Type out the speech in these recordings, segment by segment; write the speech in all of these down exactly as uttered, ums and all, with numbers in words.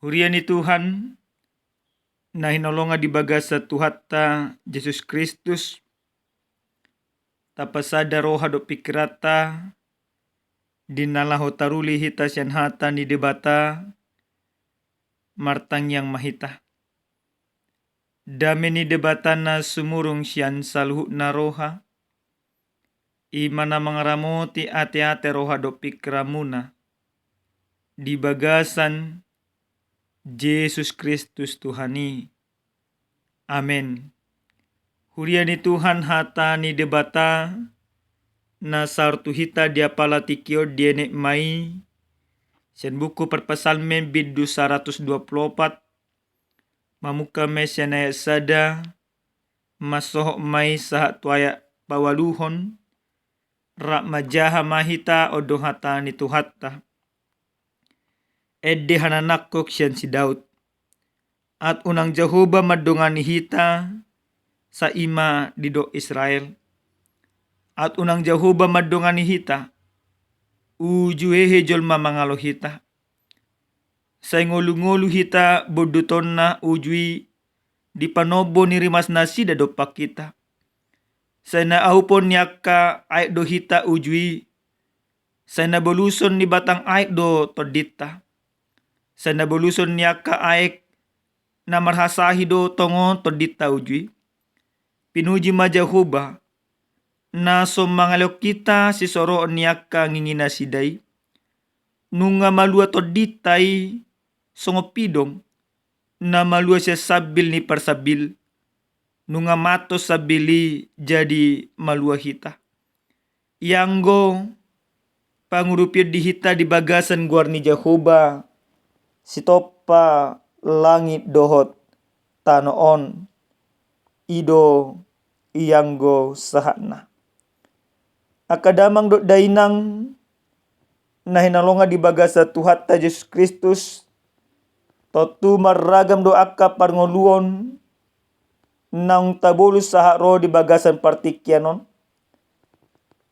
Huria ni Tuhan, na hinaholongan di bagasan Tuhanta Jesus Kristus, tapasada roha dohot pingkiranta, di na laho taruli hita sian hata ni Debata, martangiang ma hita. Dame ni Debata na sumurung sian saluhutna roha, i ma na mangaramoti ateate roha dohot pingkiranmuna, di bagasan Jesus Kristus Tuhan i. Amen. Huria ni Tuhan, hata ni Debata na saor tu hita di apala tingki on dienet ma i sian buku Parpsalmen bindu saratus dua pulu opat, mamungka ma i sian ayat sada, mansohot ma i sahat tu ayat paualuhon, rap manjaha ma hita on do hata ni Tuhanta. Ende hananangkok sian si Daud. Aut unang Jahowa mandongani hita, sai ma didok Israel. Aut unang Jahowa mandongani hita, uju hehe jolma mangalo hita. Sai ngolungolu hita bondutonna uju i, di panombo ni rimasnasida dompak hita. Sai na aupon ni angka aek do hita uju i, sai na boluson ni batang aek do tondinta. Sai na boluson ni angka aek na marhasahi do tongon tondinta uju i. Pinuji ma Jahowa, na so mangalehon hita sisoroon ni angka nginginasida i. Nunga malua tondinta i songon pidong, na malua sian sambil ni parsambil. Nunga matos sambil i jadi malua hita. Ianggo pangurupion di hita di bagasan goar ni Jahowa, sitompa langit dohot tano on, i do ianggo sahatna. Angka damang dohot dainang na hinaholongan di bagasan Tuhanta Jesus Kristus, tontu marragam do angka parngoluon naung tabolus sahat ro di bagasan partingkian on.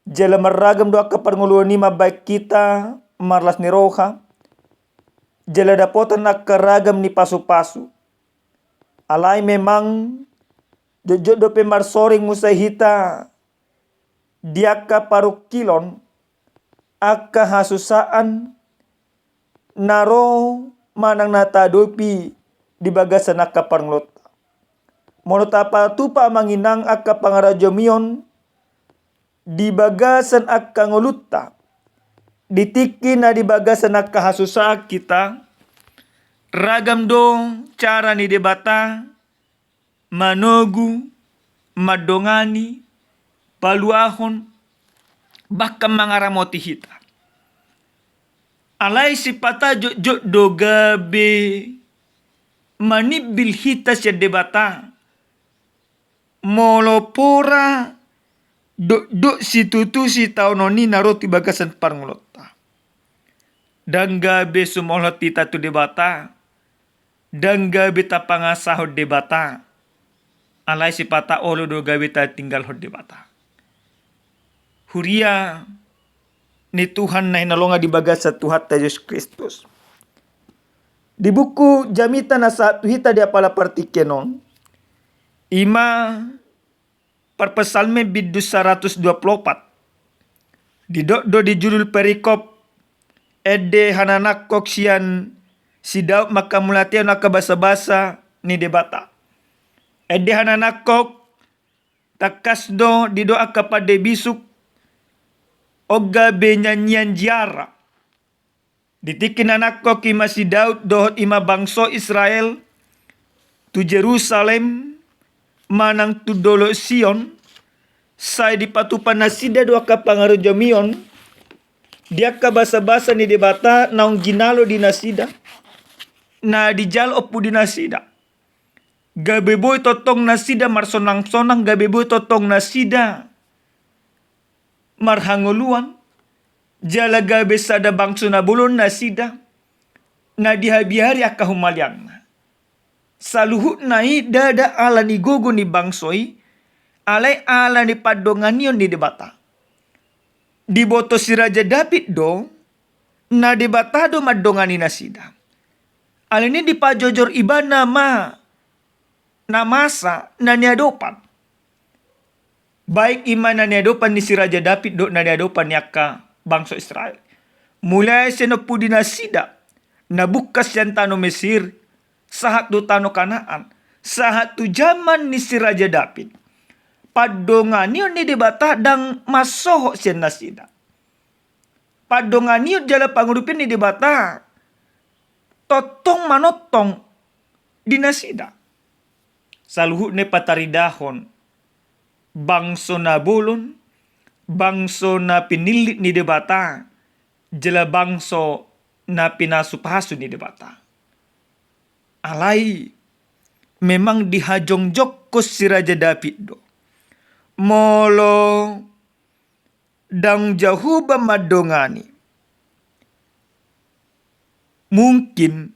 Jala marragam do angka parngoluon i mambahen hita marlas ni roha, jala dapotan angka ragam ni pasupasu. Alai memang jotjot dope marsoring muse hita di angka parungkilon, angka hasusaan na ro manang na taadopi di bagasan angka parngoluonta. Molo tapatupa, amang inang, angka pangarajaon di bagasan angka ngolunta di tingki na di bagasan angka hasusaan hita, ragam do cara ni Debata manogu, mandongani, paluahon, bahkan mangaramoti hita. Alai sipata jotjot do gabe manimbil hita sian Debata, molo pora dokdok situtu sitaonon i na ro tu bagasan parngoluonta. Ndang gabe sumolhot hita tu Debata, ndang gabe tapangasahon Debata, alai sipata olo do gabe tatinggalhon Debata. Huria ni Tuhan na hinaholongan di bagasan Tuhanta Jesus Kristus, di buku jamita na sahat tu hita di apala partingkian on, i ma Parpsalmen bindu saratus dua pulu opat. Didok do di judul perikop, ende hananangkok sian si Daud manghamauliatehon angka basabasa ni Debata. Ende hananangkok, tangkas do didok angka pande bisuk, on gabe nyanyian ziarah. Di tingki na nangkok i ma si Daud dohot i ma bangso Israel tu Jerusalem manang tu dolok Sion, sai dipatupa nasida do angka pangarajamion di angka basabasa ni Debata naung jinalo di nasida, na dijalo ompu di nasida. Gabe boi tongtong nasida marsonangsonang, gabe boi tongtong nasida marhangoluan, jala gabe sada bangso na bolon nasida, na dihabiari angka humaliangna. Saluhutna i ndada ala ni gogo ni bangso i, alai ala ni pandonganion ni Debata. Diboto si Raja Daud do, na Debata do mandongani nasida. Alani i dipajojor ibana ma na masa na niadopan. Baik i ma na niadopan ni si Raja David dohot na niadopan ni angka bangso Israel. Mulai sian ompu ni nasida na bungkas sian tano Mesir, sahat tu tano Kanaan, sahat tu jaman ni si Raja David. Pandonganion ni Debata ndang mansohot sian nasida. Pandonganion jala pangurupion ni Debata tongtong manongtong di nasida. Saluhutna i pataridahon bangso na bolon, bangso na pinillit ni Debata, jala bangso na pinasupasu ni Debata. Alai memang dihajongjongkon si Raja David do. Molo ndang Jahowa mandongani, mungkin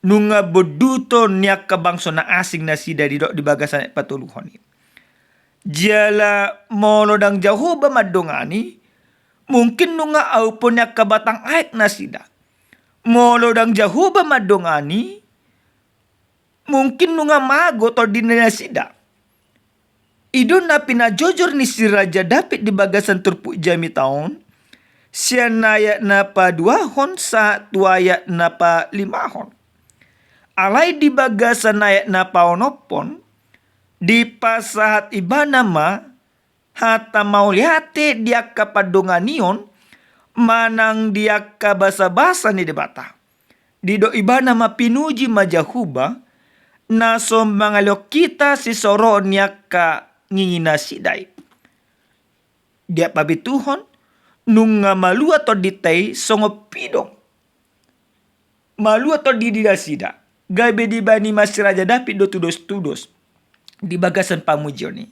nunga bonduton ni angka bangso na asing nasida, didok di bagasan ayat patoluhon i. Jala molo ndang Jahowa mandongani, mungkin nunga aupon ni angka batang aek nasida. Molo ndang Jahowa mandongani, mungkin nunga mago tondi ni nasida. I do na pinajojor ni si Raja David di bagasan turpuk jamita on, sian ayat na paduahon sahat tu ayat na palimahon. Alai di bagasan ayat na paonomhon, dipasahat ibana ma hata mauliate di angka pandonganion manang di angka basabasa ni Debata. Didok ibana ma, pinuji ma Jahowa, na so mangalehon hita sisoroon ni angka ngingi nasida i. Di angka pabituhon, nunga malua tondinta i songon pidong. Malua tondi di nasida. Gabe dibaen i ma si Raja David do tudostudos di bagasan pamujion i.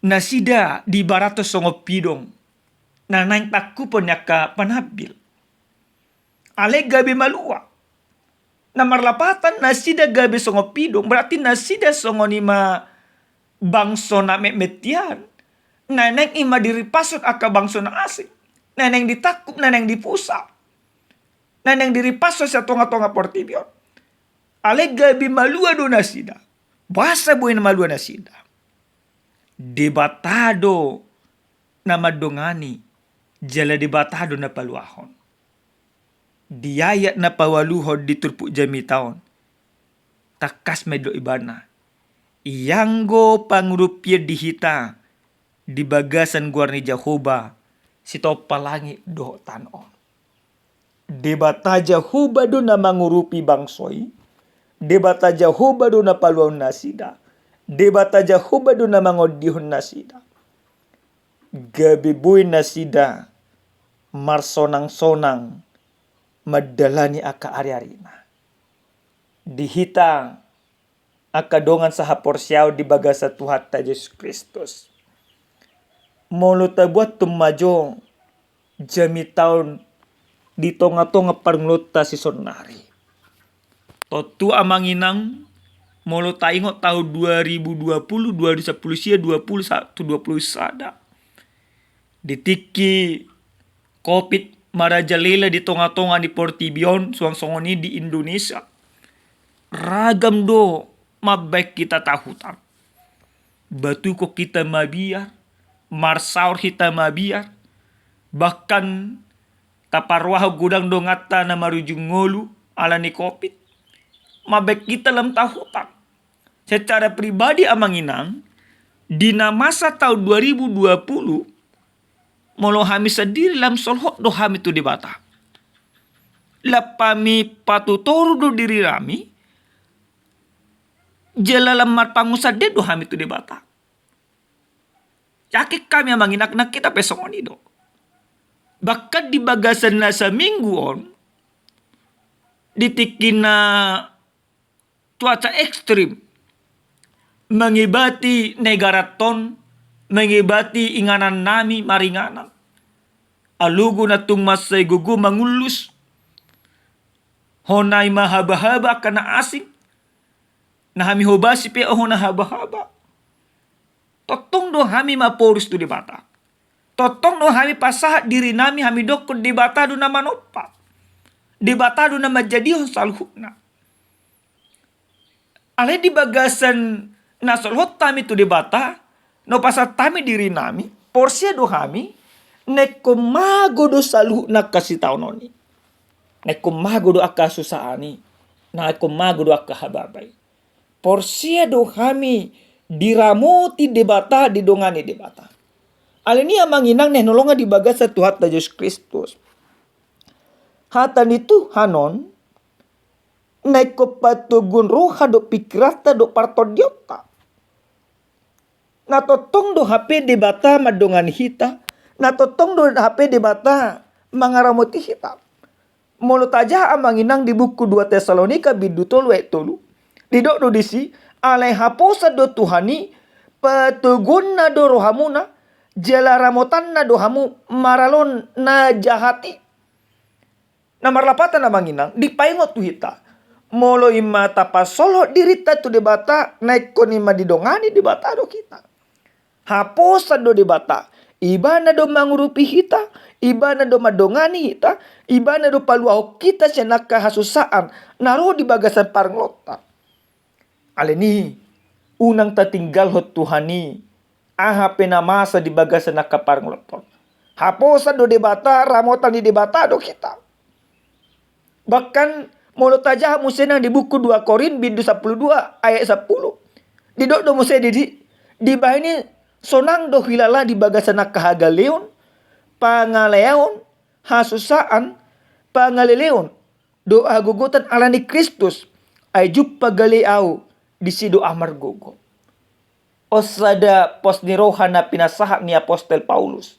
Nasida diibarathon songon pidong na naeng tangkupon ni angka panambil. Alai gabe malua. Na marlapatan nasida gabe songon pidong, berarti nasida songon i ma bangso na metmet hian, na naeng i ma diripashon angka bangso na asing, na naeng ditangkup, na naeng dipusa, na naeng diripashon sian tongatonga portibi on. Alai gabe malua do nasida. Boasa boi na malua nasida? Debata do na mandongani, jala Debata do na paluahon. Di ayat na paualuhon di turpuk jamita on, tangkas ma didok ibana, ianggo pangurupion di hita di bagasan goar ni Jahowa sitompa langit dohot tano on. Debata Jahowa do na mangurupi bangso i. Debata Jahowa do na paluahon nasida. Debata Jahowa do na mangondihon nasida. Gabe boi nasida marsonangsonang mandalani angka ariarina. Di hita angka dongan sahaporseaon di bagasan Tuhanta Jesus Kristus, molo tabuat tummajo jamita on di tongatonga parngoluonta sisonari. Tontu amang inang, molo taingot tahun dua ribu dua puluh, dua ribu sampulu sia, dua puluh satu, dua puluh sada, di tingki covid marajalela di tongatonga ni portibi on, suang songon i di Indonesia, ragam do mambaen hita tahutan. Batuhon hita mabiar, marsaor hita mabiar, bahkan taparrohahon godang donganta na marujung ngolu ala ni covid, mambaen hita lam tahutan. Secara pribadi amang inang, di na masa tahun dua ribu dua puluh, molo hami sandiri lam solhot do hami tu Debata. Lam hami patutoru do dirinami, jala lam marpangunsandean do hami tu Debata. Yakin hami amang inang, nang hita pe songon i do. Bahkan di bagasan na saminggu on, di tingki na cuaca ekstrim mangibati negaranta on, mangibati inganannami maringanan. Alogo na tung mansai gogo mangullus. Hona i ma habahaba angka na asing. Na hami hobasi pe hona habahaba. Tongtong do hami maporus tu Debata. Tongtong do hami pasahat dirinami, hami dokkon Debata do na manompa. Debata do na manjadihon saluhutna. Alai di bagasan na solhot hami tu Debata, na hupasahat hami dirinami, porsea do hami, na ingkon mago do saluhutna angka sitaonon i. Na ingkon mago do angka hasusaan i, na ingkon mago do angka hababa i. Porsea do hami diramoti Debata, didongani Debata. Alani i amang inang na hinaholongan di bagasan Tuhanta Jesus Kristus. Hata ni Tuhan on, na ingkon patoguon roha dohot pingkiranta dohot partondionta. Na tongtong do hape Debata mandongani hita, na tongtong do hape Debata mangaramoti hita. Molo tajaha amang inang di buku dua Tesalonika bindu tolu ayat tolu, didok do disi, alai haposan do Tuhan i, patoguonna do rohamuna, jala ramotanna do hamu maralon na jahat i. Na marlapatan amang inang, dipaingot tu hita. Molo ima tapasolhot dirinta tu Debata, na ingkon ima didongani Debata do hita. Haposan do Debata, Ibana do mangurupi hita, Ibana do mandongani hita, Ibana do paluahon hita sian angka hasusaan na ro di bagasan parngoluonta. Alani i, unang tatinggalhon Tuhan i, aha pe na masa di bagasan angka parngoluon on. Haposan do Debata, ramotan ni Debata do hita. Bahkan molo tajaha muse nang di buku dua Korint bindu sampulu dua ayat sampulu, didok do muse disi, dibahen i sonang do hilala di bagasan angka hagaleon, pangaleaon, hasusaan, pangaleleon, dohot hagogotan alani Kristus, ai jumpang gale ahu, disi do ahu margogo. On sada pos ni roha na pinasahat ni apostel Paulus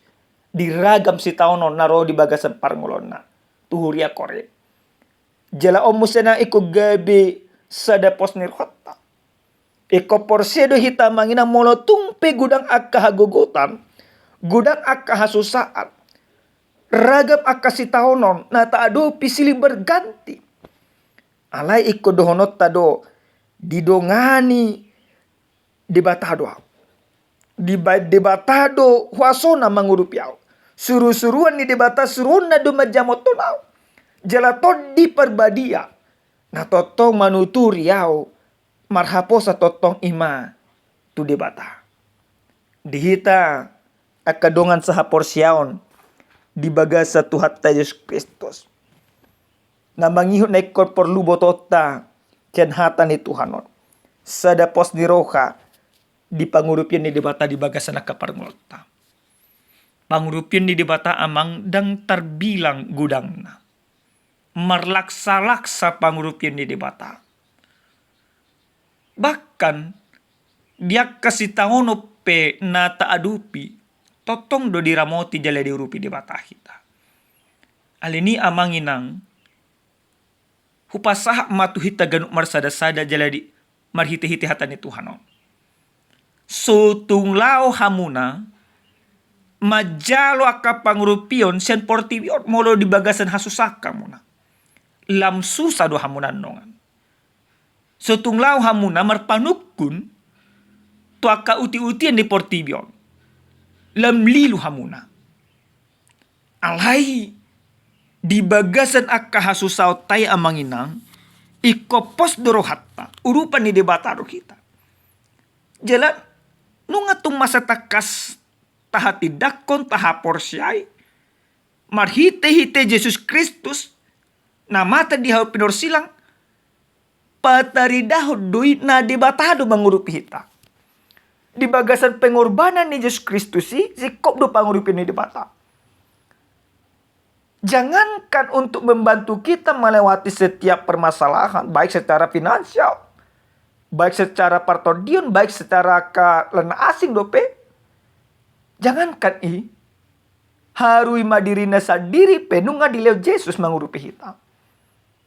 di ragam sitaonon na ro di bagasan parngoluonna tu huria Korint. Jala on muse nang ingkon gabe sada pos ni rohanta. Ingkon porsea do hita amang inang molo tung pe godang angka hagogotan, godang angka hasusaan, ragam angka sitaonon na taadopi silih berganti. Alai ingkon dohononta do, didongani Debata do ahu. Dibahen Debata do huasona mangurupi ahu. Surusuruan ni Debata suruonna do manjamothon ahu. Jala Tondi Parbadia na tongtong manuturi ahu, marhaposan tongtong ima tu Debata. Di hita angka dongan sahaporseaon di bagasan Tuhanta Jesus Kristus, na mangihut na ingkon porlu botoonta sian hata ni Tuhan on. Sada pos ni roha di pangurupion ni Debata di bagasan angka parngoluonta. Pangurupion ni Debata amang ndang tarbilang godangna. Marlaksalaksa pangurupion ni Debata. Bahkan di angka sitaonon pe na taadopi, tongtong do diramoti jala diurupi Debata hita. Alani i amang inang, hupasahat ma tu hita ganup marsadasada jala di marhitehite hata ni Tuhan on. So tung laho hamuna manjalo angka pangurupion sian portibi on molo di bagasan hasusaan hamuna. Lam susa do hamuna annon. So tung laho hamuna marpanungkun tu angka utiutian ni portibi on. Lam lilu hamuna. Alai di bagasan angka hasusaonta i amang inang, ingkon pos do rohanta, urupan ni Debata do hita. Jala nunga tung masa tangkas tahatindangkon, tahaporseai, marhitehite Jesus Kristus, na mate di hau pinorsilang, pataridahon do i na Debata do mangurupi hita. Di bagasan pengorbanan ni Jesus Kristus i, singkop do pangurupion ni Debata. Jangankan untuk membantu kita melewati setiap permasalahan, baik secara finansial, baik secara partondion, baik secara angka na asing dope. Jangankan i, harui ma dirina sandiri pe nunga dilehon Jesus mangurupi hita.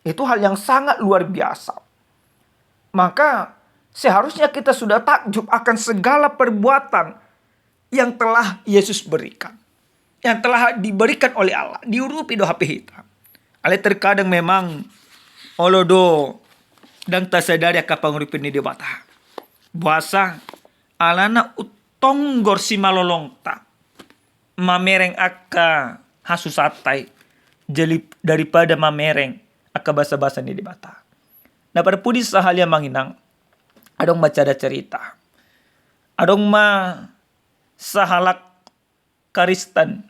Itu hal yang sangat luar biasa. Maka seharusnya kita sudah takjub akan segala perbuatan yang telah Yesus berikan, yang telah diberikan oleh Allah, diurupi do hape hita. Alai terkadang memang olo do ndang tasadari angka pangurupion ni Debata. Boasa? Alana tonggor simalolongta mamereng angka hasusaanta i, jadi daripada mamereng angka basa-basa ni Debata. Na parpudi sahali amang inang, adong ma sada cerita. Adong ma sahalak Kristen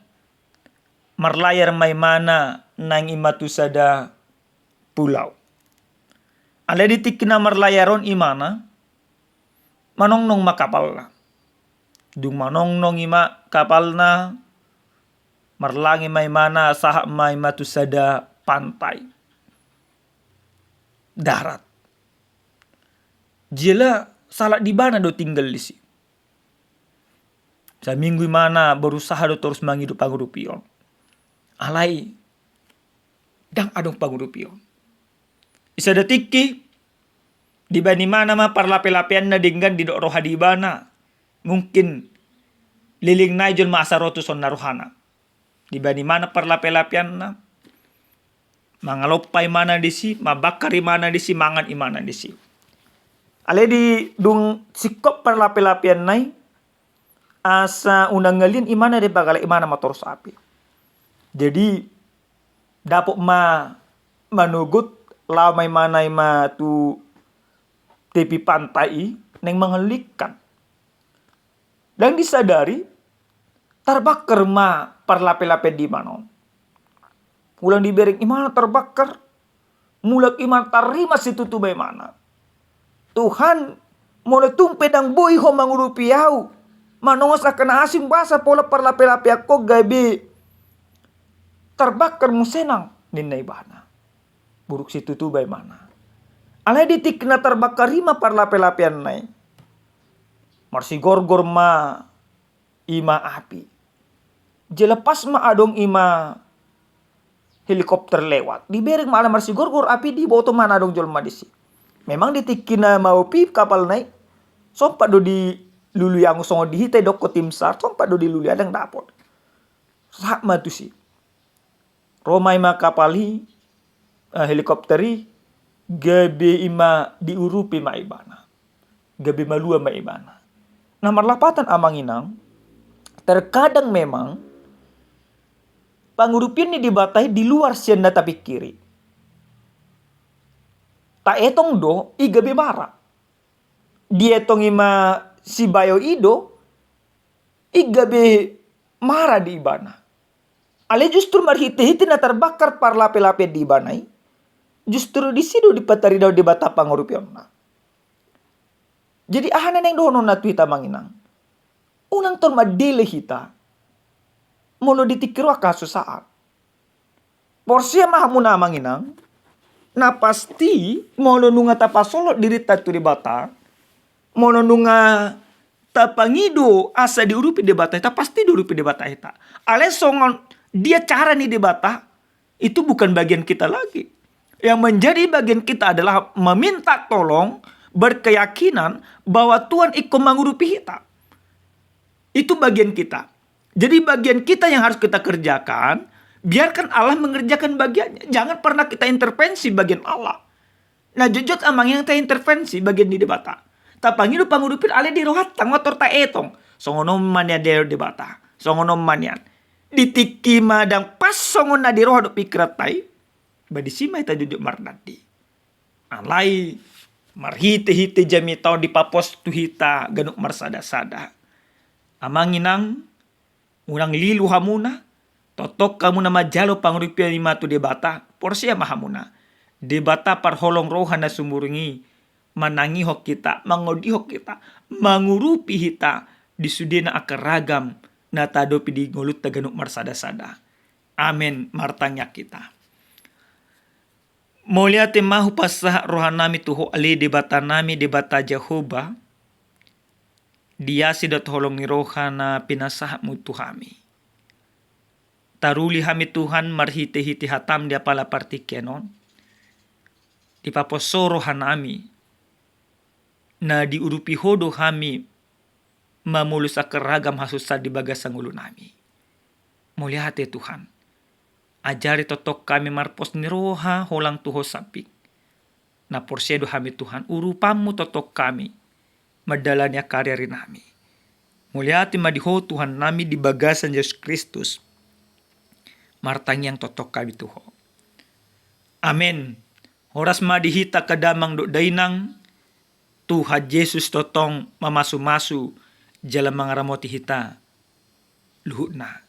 marlayar ma imana naeng i ma tu sada pulau. Alai di tingki na marlayar on imana, manongnong ma kapalna. Dung manongnong i ma kapalna, marlange ma imana, sahat ma i ma tu sada pantai darat. Jala sahalak di ibana do tinggal disi. Saminggu imana berusaha do torus mangido pangurupion. Alai ndang adong pangurupion. Di sada tingki, dibaen imana ma parlape-lapeanna denggan didok roha di ibana. Mungkin leleng nai jolma asa ro tu son na rohana. Dibaen imana parlape-lapeanna, mangalompa imana disi, mambakar imana disi, mangan imana disi. Alai di dung singkop parlape-lapeanna i, asa unang ngalian imana deba, galak imana ma torus api. Jadi dapot ma manogot, laho ma imana i ma tu tepi pantai i, naeng mangalului ikan. Ndang disadari, tarbakar ma parlape-lapean di ibana on. Ulang dibereng imana tarbakar, mulak imana, tarrimas situtu ma imana. Tuhan, molo tung pe ndang boi Ho mangurupi ahu, manongos angka na asing, boasa pola parlape-lapeanku gabe tarbakar muse nang, ninna ibana. Buruk situtu ma imana. Alai di tingki na tarbakar i ma parlape-lapeanna i, marsigorgor ma i ma api. Jala pas ma adong i ma helikopter lewat, dibereng ma ala marsigorgor api, diboto ma na adong jolma disi. Memang di tingki na maopi kapalna i, sompat do dilului, anggo songon di hita i dohot tim sar, sompat do dilului, ndang dapot. Sahat ma tusi. Ro ma i ma kapal i, eh, helikopter i, gabe i ma diurupi ma ibana. Gabe malua ma ibana. Na marlapatan amang inang, terkadang memang pangurupion ni Debata i di luar sian na tapingkiri. Taetong do i gabe mara. Dietong i ma sibayo i do, i gabe mara di ibana. Alai justru marhite-hite na tarbakar parlape-lapean di ibana i, justru disi do dipataridao Debata pangurupionna. Jadi aha na naeng dohononna tu hita amang inang? Unang tor mandele hita molo di tingki ro angka hasusaan. Porsea ma hamuna amang inang, na pasti molo nunga tapasolhot dirinta tu Debata, molo nunga tapangido asa diurupi Debata hita, pasti diurupi Debata hita. Alai songon dia cara ni Debata, itu bukan bagian kita lagi. Yang menjadi bagian kita adalah meminta tolong, berkeyakinan bahwa Tuhan ingkon mangurupi hita. Itu bagian kita. Jadi bagian kita yang harus kita kerjakan, biarkan Allah mengerjakan bagiannya. Jangan pernah kita intervensi bagian Allah. Na jotjot amang inang taintervensi bagian ni Debata. Tapangido pangurupion alai di rohanta nga tor taetong. Songon on ma nian Debata. Songon on ma nian. Di tingki ma ndang pas songon na di roha dohot pingkiranta i, ba disi ma hita jotjot marnandi. Alai marhite-hite jamita on dipapos tu hita ganup marsada-sada. Amang inang, unang lilu hamuna, tongtong hamuna manjalo pangurupion i ma tu Debata, porsea ma hamuna. Debata parholong roha na sumurung i, manangihon hita, mangodihon hita, mangurupi hita di sudena angka ragam na tahadopi di ngolunta ganup marsada-sada. Amen. Martangiang hita. Mauliate ma hupasahat rohanami tu Ho ale Debatanami, Debata Jahowa, di asi dohot holong ni roha na pinasahatmu tu hami. Taruli hami Tuhan marhite-hite hatam di apala partingkian on. Dipapos Ho rohanami, na diurupi Ho do hami mamolus angka ragam hasusaan di bagasan ngolunami. Mauliate Tuhan. Ajari tongtong hami marpos ni roha holang tu Ho sambing. Na porsea do hami Tuhan, urupanmu tongtong hami mandalani angka ari-arinami. Mauliate ma di Ho Tuhannami di bagasan Jesus Kristus. Martangiang tongtong hami tu Ho. Amen. Horas ma di hita angka damang dohot dainang, Tuhan Jesus tongtong mamasumasu jala mangaramoti hita luhutna.